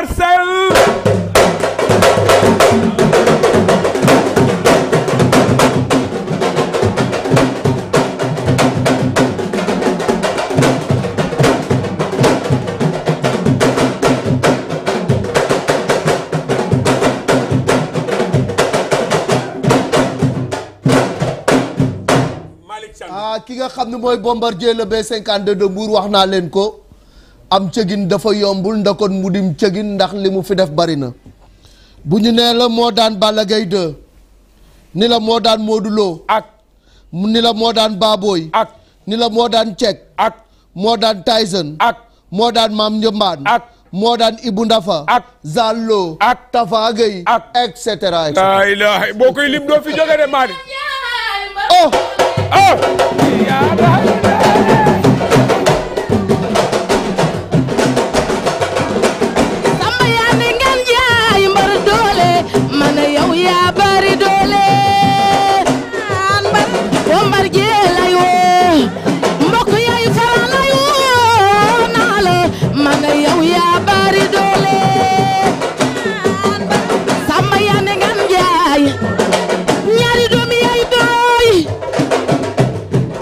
Parcelles. ki nga xam ne mooy Bombardier le B52 de Mbour wax naa leen ko am cëgin dafa yombul ndakoon mu dim cëgin ndax li mu fi def bari na bu ñu nee la moo daan Balla Gaye 2 ni la moo daan Modou Lo ak ni la moo daan Baboy ak ni la moo daan Cek ak moo daan Tyson ak moo daan Maam Njëmbaan ak moo daan Ibou Ndafa ak Zallo ak Tafa Gueye ak et cetera la ilaha boo koy lim doo fi jóge de Mali oh oh Samba yaa ne ngeen jaay mbar doole man yow yaa bari doole Bombardier lay woo mbokk yaay Fara lay woo naa la man yow yaa bari doole Samba yaa ne ngeen jaay ñaari doomi yaay booy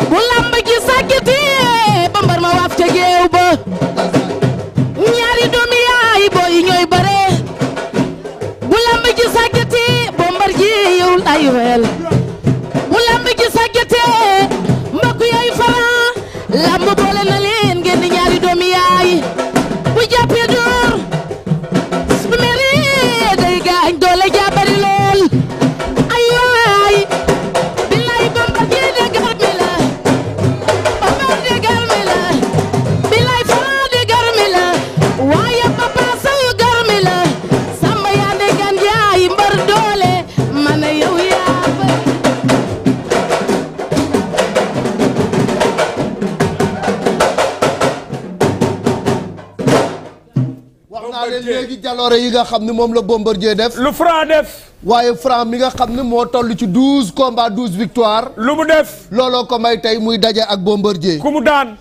bu lamb ji sakkiti ba mbar ma waaf ca géew ba ñaari doomi yaay booy ñooy bare bu lamb ji sakkiti Bombardier yow lay wel bu lamb ji sakkiti mbokk yaay Fara lamb boole na leen ngeen di ñaari doomi yaay bu jàppee door su meri day gaañ doole jàppari lool ay waay billaay Bombardier de garmi la Bombardier garmi la billaay Fara de garmi la waaye Papa Sow garmi la Samba yaa de gan jaay mbar doole man yow yaa bari wax naa leen léegi jaloore yi nga xam ne moom la Bombardier def lu Franc def waaye Franc mi nga xam ne moo toll ci 12 combats 12 victoires lu mu def looloo ko may tey muy daje ak Bombardier ku mu daan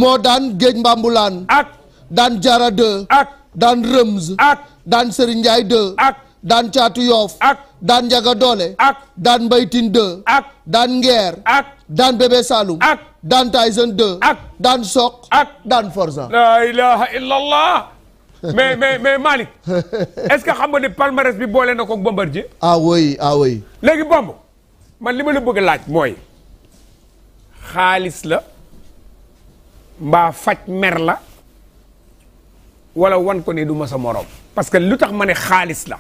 moo daan Géej Mbambulaan ak daan Jara 2 ak daan Rëms ak daan Serigne Ndiaye 2 ak daan Caatu Yoof ak daan Njaga Doole ak daan Mbaytin 2 ak daan Ngeer ak daan Bébé Saloum ak daan Tyson 2 ak daan Sok ak daan Forza la ilaha illallah mais Malick est-ce que xam nga ne palmarès bi boole na ko Bombardier ah oui léegi bomb man li ma la bëgg a laaj mooy xaalis la mbaa faj mer la wala wan ko ne du ma sa morom parce que lu tax ma ne xaalis la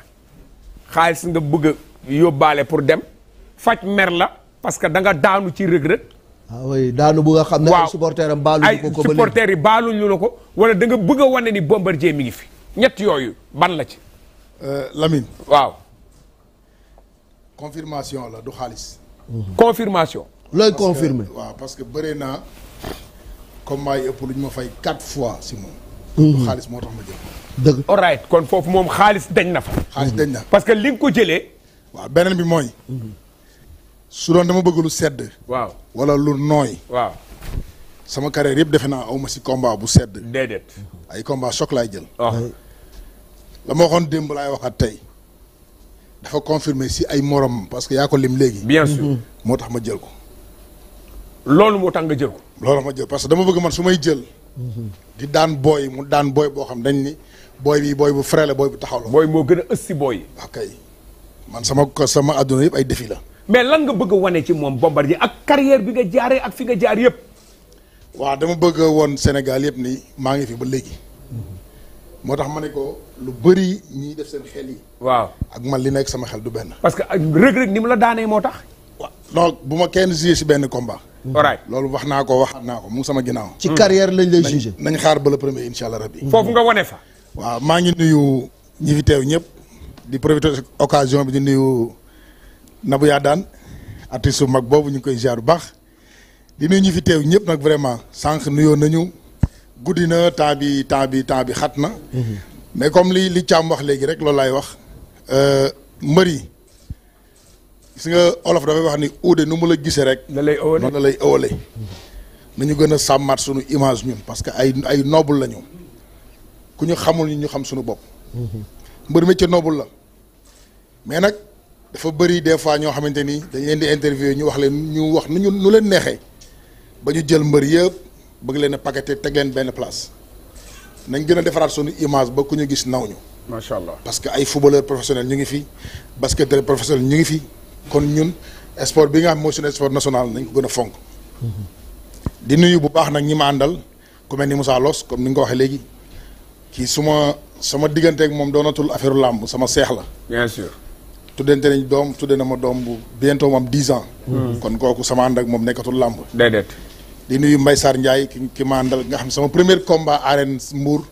xaalis nga bëgg a yóbbaale pour dem faj mer la parce que da nga daanu ci rëg-rëg ah oui daanu bu nga xam ne ay supporters am baaluñu ko ko ba léegi supporters yi baaluñu la ko wala da nga bëgg a wane ni Bombardier mi ngi fi ñett yooyu ban la ci Lamine waaw confirmation la du xaalis confirmation looy confirmer waaw parce que bëree naa combat yi ëpp lu ñu ma fay 4 fois si moom du xaalis moo tax ma jël dëgg all right kon foofu moom xaalis dañ na fa xaalis dañ na parce que li nga ko jëlee waaw beneen bi mooy su doon dama bëgg lu sedd waaw wala lu nooy waaw sama carrière yëpp defe naa awma si combat bu sedd déedéet ay combat choc laay jël oh la ma waxoon démb laay waxaat tey dafa confirmer si ay morom parce que yaa ko lim léegi bien sûr moo tax ma jël ko loolu moo tax nga jël ko loolu ma jël parce que dama bëgg man su may jël di daan booy mu daan booy boo xam dañ ni booy bi booy bu frais la booy bu taxaw la booy moo gën a ës si booy yi ok man sama adduna yëpp ay défi la mais lan nga bëgg a wane ci moom Bombardier ak carrière bi nga jaaree ak fi nga jaar yëpp waaw dama bëgg woon Sénégal yëpp ni maa ngi fi ba léegi moo tax ma ne ko lu bëri ñiy def seen xel yi waaw ak man li nekk sama xel du benn parce que rëg-rëg ni mu la daanee moo tax waaw non bu ma kenn jugé si benn combat all right loolu wax naa ko waxaat naa ko mu ngi sama ginnaaw ci carrière lañ lay jugé nañ xaar ba le premier insha allah rabbi foofu nga wane fa waaw maa ngi nuyu ñi fi teew ñëpp di profiter occasion bi di nuyu Nabou Yadane artiste bu mag boobu ñu ngi koy ziar bu baax di nuyu ñi fi teew ñëpp nag vraiment sànq nuyoo nañu guddi na temps bi xat na mais comme li Thiam wax léegi rek loolu laay wax mbër yi gis nga olof dafay wax ni uude nu mu la gisee rek la lay ëwale noonu la lay ëwale nañu gën a sàmmaat suñu image ñun parce que ay noble lañu ku ñu xamul ñu xam suñu bopp mbër métier noble la mais nag dafa bëri des fois ñoo xamante ni dañ leen di interview ñu wax leen ñu wax nu leen neexee ba ñu jël mbër yëpp bëgg leen a paqueté teg leen benn place nañ gën a defaraat sunu image ba ku ñu gis naw ñu. macha allah parce que ay footballeur professionnel ñu ngi fi basketteur professionnel ñu ngi fi kon ñun sport bi nga xam mooy suñu sport national nañ ko gën a fonk. di nuyu bu baax nag ñi ma àndal ku mel ni Moussa Los comme ni nga ko waxee léegi kii sama digganteeg moom doonatul affaire làmb sama seex la. bien sûr. tuddante nañ doom tudde na ma doom bu bientôt mu am 10 ans. kon kooku sama ànd ak moom nekkatul làmb. déedéet. di nuyu Mbaye Sarr Ndiaye ki ma àndal nga xam sama premier combat arène Mbour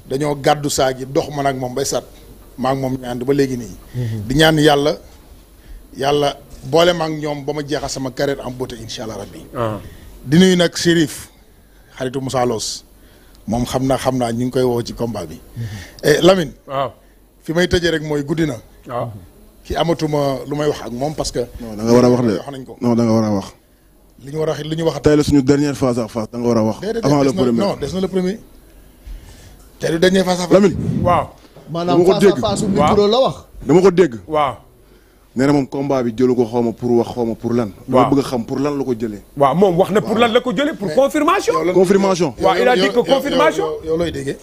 dañoo gàddu saa gi dox man ak moom Mbaye Sarr maa ak moom ñu ànd ba léegi nii. di ñaan yàlla boole ma ak ñoom ba ma jeexal sama carrière en beauté incha allah rabbi. di nuyu nag Chérif xaritu Moussa Los moom xam naa ñu ngi koy woo ci combat bi. Lamine. waaw fi may tëjee rek mooy guddi na. waaw ki amatuma lu may wax ak moom parce que. non da nga war a wax de wax nañ ko. non da nga war a wax. li ñu wax. tey la suñu dernière face à face da nga war a wax. avant le premier non des na le premier. tey lu dernier face à face. Lamine. waaw. maanaam face à face micro la wax. dama ko dégg. waaw. nee na moom combat bi jëlu ko xaw ma pour wax xaw ma pour lan. waaw dama bëgg a xam pour lan la ko jëlee. waaw moom wax na pour lan la ko jëlee pour confirmation. confirmation. waaw il a dit que confirmation. yow looy déggee.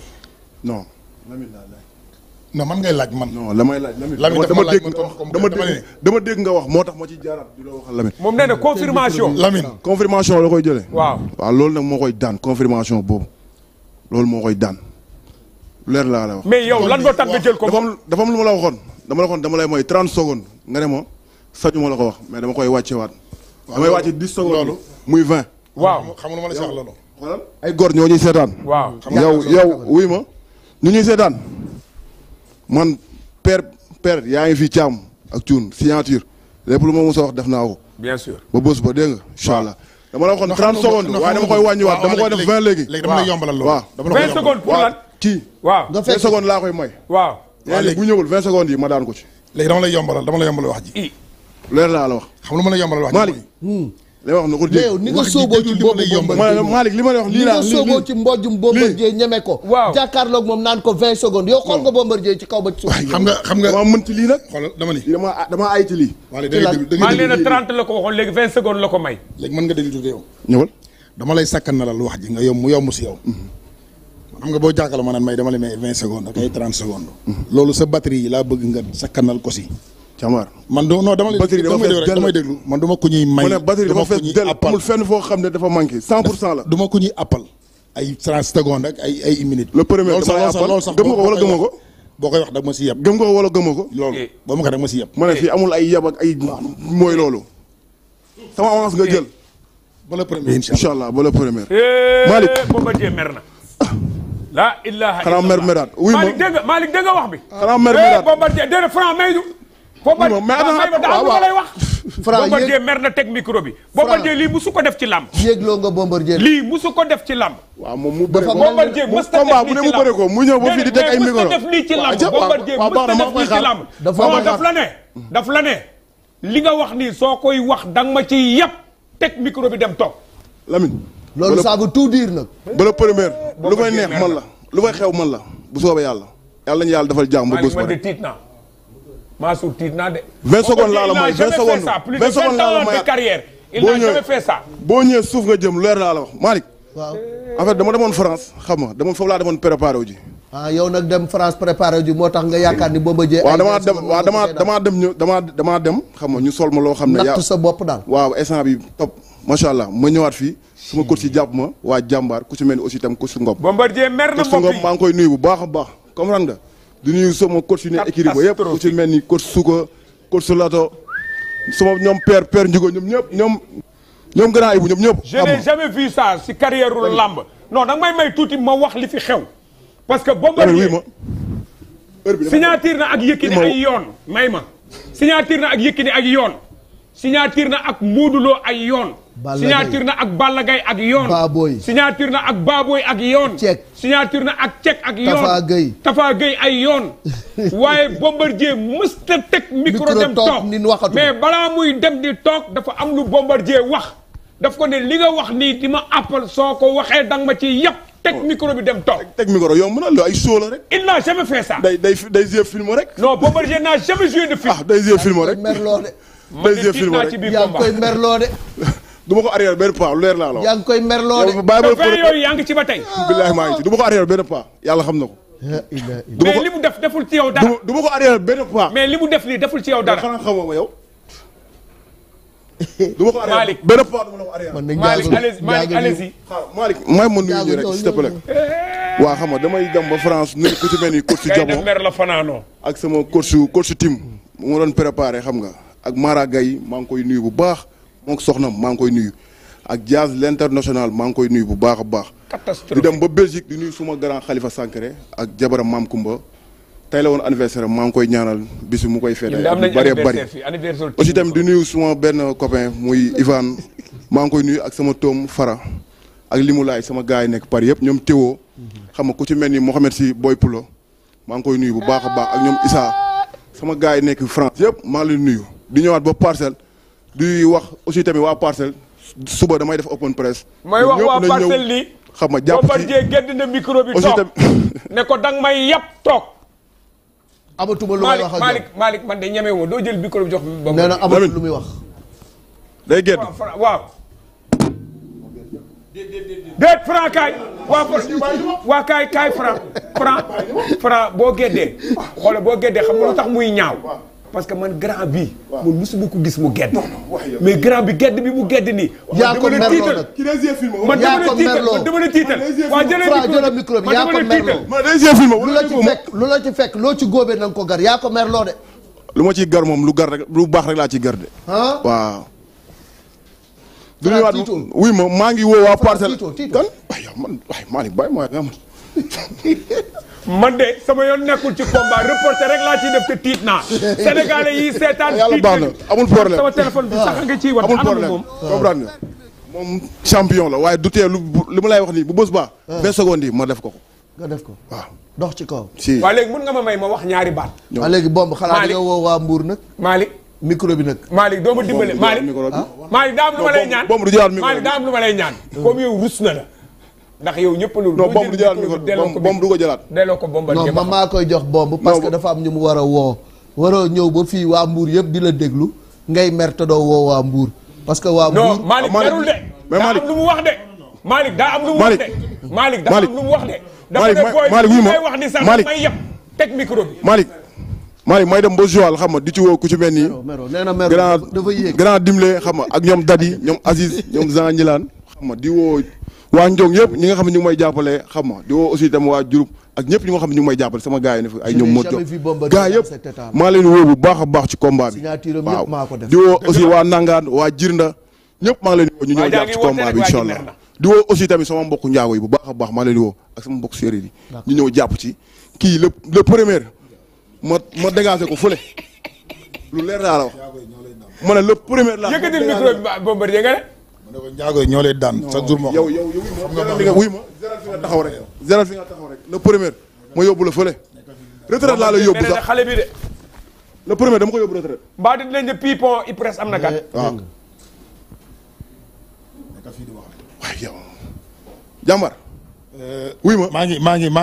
non. Lamine laa laaj. non man ngay laaj man. non la may laaj Lamine dafa laaj man dama dégg nga wax moo tax ma ci jaaraat di la waxal Lamine. moom nee na confirmation. Lamine. confirmation la koy jëlee. waaw. waaw loolu nag moo koy daan confirmation boobu loolu moo koy daan leer laa la wax. mais yow lan moo tax nga jël ko. dafa am lu ma la waxoon dama lay mooy 30 secondes nga ne ma sañu ma la ko wax mais dama koy wàccewaat. damay wàcce 10 secondes loolu muy 20. waaw xam nga lu ma la si wax loolu. xoolal ay góor ñoo ñuy seetaan. waaw. yow wuy ma ñu ñuy seetaan man père yaa ngi fi caam ak cuun signature lépp lu ma mos a wax def naa ko. bien sûr. ba bës ba dégg nga. incha allah dama la waxoon 30 secondes waaye dama koy wàññiwaat dama koy def 20 léegi. léegi dama lay yombalal loolu. waaw 20 secondes pour lan. kii. waaw. 20 secondes laa koy may. waaw. léegi bu ñëwul 20 secondes yi ma daan ko ci. léegi dama lay yombalal wax ji. leer laa la wax. xam lu ma lay yombalal wax ji. Malick. li ma wax na ko dégg. yow ni nga sooboo ci boobu Malick li ma lay wax lii laa li nga sooboo ci mbojum Bombardier ñeme ko. waaw jàkkaarloog moom naan ko 20 secondes yow xool nga Bombardier ci kaw ba ci suuf. xam nga dama mën ci lii nag. xoolal dama ni. dama ay ci lii. Wally da ngay déglu maa leen 30 la ko waxoon léegi 20 secondes la ko may. léegi mën nga déglu tuuti yow. ñëwal. dama lay sakkanalal wax ji nga yomb si yow. xam nga boo jàkkaarloo ma naan may dama lay may 20 secondes ak ay 30 secondes. loolu sa batterie yi laa bëgg nga sakkanal ko si. Camar. man damay déglu man duma ko ñuy may. mu ne batterie dafa fees del amul fenn foo xam ne dafa manqué 100% la. duma ko ñuy appal ay 30 secondes ak ay minutes. le premier loolu sax gëm nga ko wala gëmoo ko. boo koy wax da nga ma si yeb. gëm nga ko wala gëmoo ko. loolu boo ma ko da nga ma si yeb. ma ne fii amul ay yeb ak ay mooy loolu. sama avance nga jël. ba le premier incha allah ba le premier. Malick Bombardier mer na. la ilaha xanaa mer meraat wuy ma Malick dégg nga wax bi. xanaa mer meraat Bombardier déedéet Franc may du. Bombardier ma lay wax. Bombardier mer na teg micro bi. Bombardier lii musu ko def ci làmb. yéegloo nga Bombardier. lii musu ko def ci làmb. waaw moom mu bëre ko Bombardier mës ta def bu ne mu bëre ko mu ñëw ba fii di teg ay micro. def lii ci làmb Bombardier mës ta def lii ci làmb. daf la ne li nga wax nii soo koy wax danga ma ci yàpp teg micro bi dem toog. Lamine. loolu ça veut tout dire nag. ba la première lu may neex man la lu may xew man la bu soobee yàlla. yàlla nañu yàlla defal jàmm ba bés ba rek. tiit naa Mansour tiit naa de. 20 secondes laa la may 20 secondes 20 secondes laa la may carrière il n'a jamais fait ça. boo ñëwee suuf nga jëm leer laa la wax Malick. waaw en fait dama demoon France xam nga foofu laa demoon préparé wu ji. yow nag dem France préparé ji moo tax nga yaakaar ni Bombardier. damaa dem xam nga ñu sol ma loo xam ne. natt sa bopp daal. waaw instant bi top macha allah ma ñëwaat fii. suma coach si jàpp ma waa jàmbaar ku ci mel ni aussi tam coach Ngom. Bombardier mer na mbokk yi maa ngi koy nuyu bu baax a baax comprendre nga. di nuyu sama coach yu ne équipe ba yëpp ku ci mel ni coach Souka coach Lato sama ñoom père Ndiougo ñoom grand Ibou ñoom ñëpp. je n'ai jamais vu ça si carrière u lamb non danga may tuuti ma wax li fi xew. parce que Bombardier signature na ak Yékini ay yoon may ma signature na ak Yékini ak yoon signature na ak Modou Lo ay yoon signature na ak Balla Gaye ak yoon signature na ak Baboy ak yoon signature na ak Cek ak yoon Tafa Gueye ay yoon waaye Bombardier mësta teg micro dem toog mais balaa muy dem di toog dafa am lu Bombardier wax daf ko ne li nga wax nii di ma appal soo ko waxee danga ma ci yàpp teg micro bi dem toog. teg micro yomb na loolu ay show la rek. il n'a jamais fait ça. day jouer film rek. non Bombardier n'a jamais joué de film. ah day jouer film rek. merloo de. man de tiit naa ci biir yaa ngi koy merloo de. du ma ko arrière benn pas lu leer laa la wax. yaa ngi koy merloo de. bàyyi ma yooyu yaa ngi ci ba tey. billahi maa ngi ci du ma ko arrière benn pas yàlla xam na ko. mais li mu def deful ci yow dara. du ma ko arrière benn pas. mais li mu def nii deful ci yow dara. xanaa xamoo ma yow. du ma ko arrière Malick benn pas du ma la ko arrière. Malick allez-y. Malick may ma nuyu ñu rek s'il te plaît. waa xam nga damay dem ba France nuyu ku ci mel ni coach kay Jamo de mer la fanaanoo. ak sama coach team mu ma doon préparé xam nga ak Mara Gaye maa ngi koy nuyu bu baax moom soxnam maa ngi koy nuyu ak Diaz l'international maa ngi koy nuyu bu baax a baax. catastrophe di dem ba Belgique di nuyu suma grand Khalifa Sankare ak jabaram Maam Kumba tey la woon anniversaire maa ngi koy ñaanal bisu mu koy fête bu bëree bëri aussi tamit di nuyu suma benn copain muy Ivan maa ngi koy nuyu ak sama toom Fara ak Limulaay sama gars yi nekk Paris yëpp ñoom Théo xam nga ku ci mel ni Mohamed Si Boy Pulo maa ngi koy nuyu bu baax a baax ak ñoom Issa sama gars yi nekk France yëpp maa ngi leen nuyu di ñëwaat ba Parcelles di wax aussi tamit waa Parcelles suba damay def open press. mooy wax waa Parcelles lii xam nga jàpp ci Bombardier gedd na micro bi toog ne ko dang may yàpp toog. amatuma lu may wax ak Malick man de ñemewu ma doo jël micro bi jox. nee na amatul lu muy wax. day gedd waaw. déet Franc kaay. waa kaay Franc boo geddee. xoolal boo geddee xam nga lu tax muy ñaaw. parce que man grand bi man musuma ko gis mu gedd. mais grand bi gedd bi mu gedd nii. yaa ko merloo nag man dama la tiital. waa jëlee micro bi yaa ko merloo. lu la ci fekk loo ci góobee na nga ko gar yaa ko merloo de. lu ma ciy gar moom lu baax rek laa ciy gar de. waaw. du ñëwaat wuy ma maa ngi woo waa Parcelles kan waaye yow man waaye Malick bàyyi ma nga man de sama yoon nekkul ci combat reporter rek laa ciy def te tiit naa sénégalais yi seetaan yàlla baax na amul problème sama téléphone bi sax nga ciy wax amul problème comprendre nga moom champion la waaye du tee lu ma lay wax nii bu bës baa 20 secondes yi ma def ko nga def ko waaw dox ci kaw si waaw léegi mun nga ma may ma wax ñaari baat waaw léegi bomb xalaat nga woo waa Mbour nag Malick micro bi nag Malick doo ma dimbale Malick daa am lu ma lay ñaan bomb du jëlaat micro Malick daa am lu ma lay ñaan comme yow rus na la ndax yow ñëpp lu non bomb du jëlaat micro bomb du ko jëlaat delloo ko Bombardier non maa koy jox bomb parce que dafa am ñu mu war a woo waroo ñëw ba fii waa Mbour yëpp di la déglu ngay mer te doo woo waa Mbour parce que waa Mbour non Malick merul de daa am lu mu wax de Malick daa am lu mu wax de Malick daa am lu mu wax de dafa ne booy may wax ni sax may yëpp teg micro bi Malick may dem ba Joal xam nga di ci woo ku ci mel nii grand dimle xam nga ak ñoom Dadi ñoom Aziz ñoom Jean Ñilaan xam nga di woo waa Njong yëpp ñi nga xam ne ñu ngi may jàppale xam nga di woo aussi itam waa Diouroup ak ñëpp ñi nga xam ne ñu ngi may jàppale sama gars yi ne fi ay ñoom Modou Diop gars yëpp maa leen woo bu baax a baax ci combat bi waaw di woo aussi waa Nangaan waa Jirnda ñëpp maa ngi leen woo ñu ñëw jàpp ci combat bi incha allah di woo aussi tamit sama mbokku njaago yi bu baax a baax maa leen woo ak sama mbokku séeréer yi ñu ñëw jàpp ci kii le premier ma dégagé ko fële lu leer laa la wax ma ne le premier la yëkkatil micro bi Bombardier nga ne ma ne ko njaago ñoo lay daan chaque jour ma yow wuy ma zéral fi nga taxaw rek zéral fi nga taxaw rek le premier ma yóbbu la fële retraite laa la yóbbu sax xale bi de le premier dama ko yóbbu retraite mbaa di dinañ ne Pipon IPRES am na kat waaw waaye yow jàmbar wuy ma maa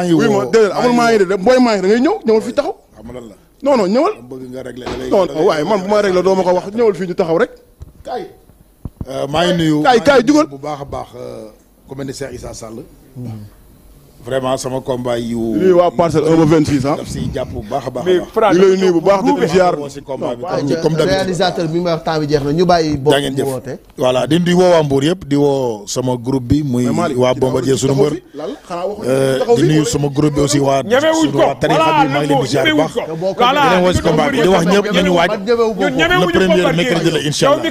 ngi wuy ma déedéet amul maa ngi de booy maa ngi da ngay ñëw ñëwal fii taxaw xam lan la non non ñëwal bëgg nga régler non waaye man bu ma régler doo ma ko wax ñëwal fii ñu taxaw rek kaay maa ngi nuyu kaay jugal bu baax a baax ku mel ni Cheikh Issa Sall vraiment sama combat yu nuyu waa Parcelles 1 ba 26 ah daf si jàpp bu baax a baax ñu lay nuyu bu baax di ziar si combat bi comme réalisateur bi may wax temps bi jeex na ñu bàyyi bopp mu woote voilà di woo waa Mbour yëpp di woo sama groupe bi muy waa Bombardier sunu mbër di nuyu sama groupe bi aussi waa tarixa bi maa ngi leen di ziar bu baax di leen woo si combat bi di wax ñëpp nañu waaj le premier mercredi la incha allah